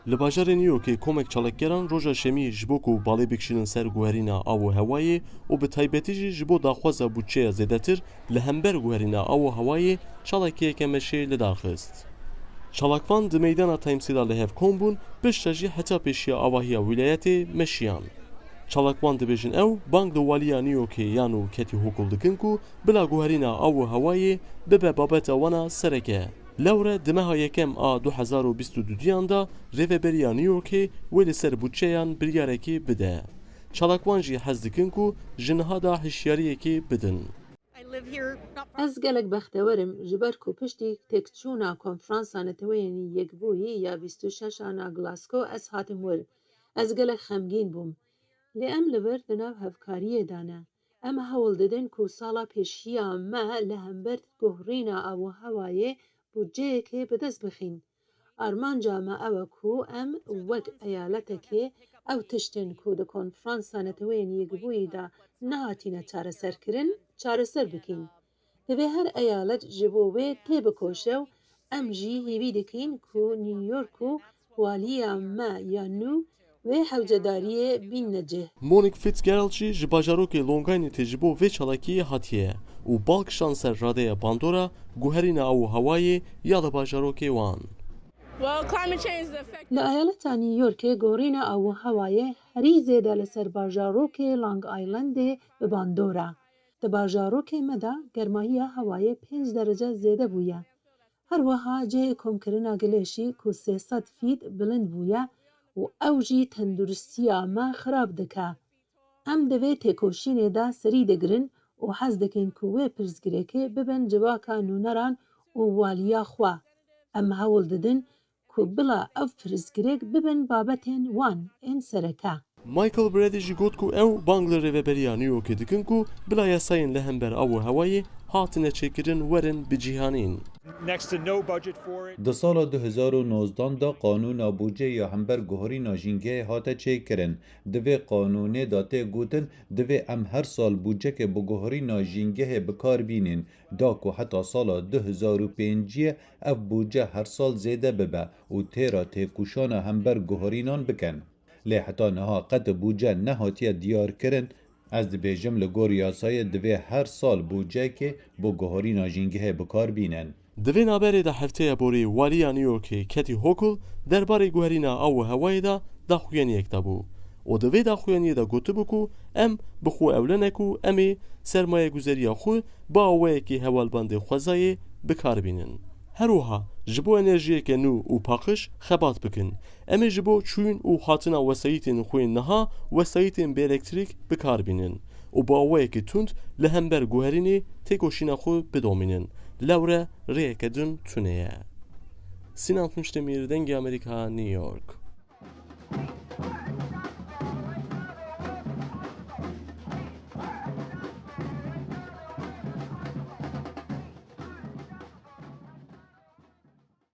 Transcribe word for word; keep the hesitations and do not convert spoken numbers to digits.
Li bajarê New Yorkê komek çalakgeran roja şemî ji bo ku balê bikişînin ser guherîna av û hewayê û bi taybetî jî ji bo daxwaza budçeya zêdetir li hember guherîna av û hewayê çalakiyeke meşê li dar xist. Çalakvan di meydana Timesê de li hev kom bûn, piştre jî heta pêşiya avahiya wîlayetê meşiyan. Çalakvan dibêjin ew bang li waliya New Yorkê yan û Kathy Hochul dikin ku bila guherîna av û hewayê bibe babeta wana sereke. Lewre di meha yekem a du hezar û bîst û duduyan de Rêveberiya New Yorkê wê li ser budçeyan biryarekî bide. Çalakvan jî hez dikin ku ji niha de hişyariyekê bidin. Ez gelek bextewer im, ji ber ku piştî têkçûna Konferansa Neteweyên Yekbûyî ya bîst û şeş ana Glasgow ez hatim wir. Ez gelek xemgîn bûm. Lê em li vir di nav hevkariyê de ne. Em hewl didin ku sala pêşiya me li hember guherîna av û hewayê budceyekê bi dest bixîn. Armanca me ew e ku em wek eyaletekê ew tiştên ku di Konferansa Neteweyên Yekbûyî de nehatine çareserkirin, çareser bikin. Divê her eyalet ji bo wê têbikoşe û em jî hêvî dikin ku New York û waliya me ya nû wê hewcedariyê bînne cih. Monique Fitzgerald jî ji bajarokê Long Islandê ji bo vê çalakiyê hatiye û bal kişand ser radeya bandora guherîna av û hewayê ya li bajarokê wan. Li eyaleta New Yorkê gorîna av û hewayê herî zêde li ser bajarokê Long Islandê bi bandor e. Di bajarokê me de germahiya hewayê pênc derece zêde bûye. Her wiha cihê komkirina gilê jî ku sê sed fît bilind bûye û ew jî tenduristiya me xirab dike. Em di vê têkoşînê de serî digirin û hez dikin ku wê pirsgirêkê bibin civaka nûneran û waliya xwe. Em hewl didin ku bila ev pirsgirêk bibin babetên wan ên sereke. Michael Brady jî got ku ew bang li Rêveberiya New Yorkê dikin ku bila yasayên li hember av û hewayê hatine çêkirin werin bicîhanîn. Di sala du hezar û nozdan de qanûna bûcê ya hember guherîna jîngehê hate çêkirin. Di vê qanûnê de tê gotin, divê em her sal bûceke bi guherîna jîngehê bi kar bînin, da ku heta sala du hezar û pênciyê ev bûce her sal zêde bibe û têra têkoşana hember guherînan bikin. Lê heta niha qet bûce nehatiye diyarkirin. Ez dibêjim, li gor yasayê divê her sal bûcekê bo guherîna jîngehê bi kar bînin. Di vê navberê de hefteya borî Waliya New Yorkê Kathy Hochul derbarê guherîna av û hewayê de daxuyaniyek dabû û di vê daxuyaniyê de gotibû ku em bi xwe ewle ne ku em ê sermayeguzeriya xwe bi awayekî hevalbendê xwezayê bi kar bînin. Her wiha ji bo enerjiyeke nû û paqij xebat bikin. Em ê ji bo çûn û hatina wesayîtên xwe yên niha wesayîtên bêelektrîk bi kar bînin û bi awayekî tund li hember guherînê têkoşîna xwe bidomînin. Lewre rêyeke din tune ye. Sinan Tunçdemîr, Dengê Amerîka, New York.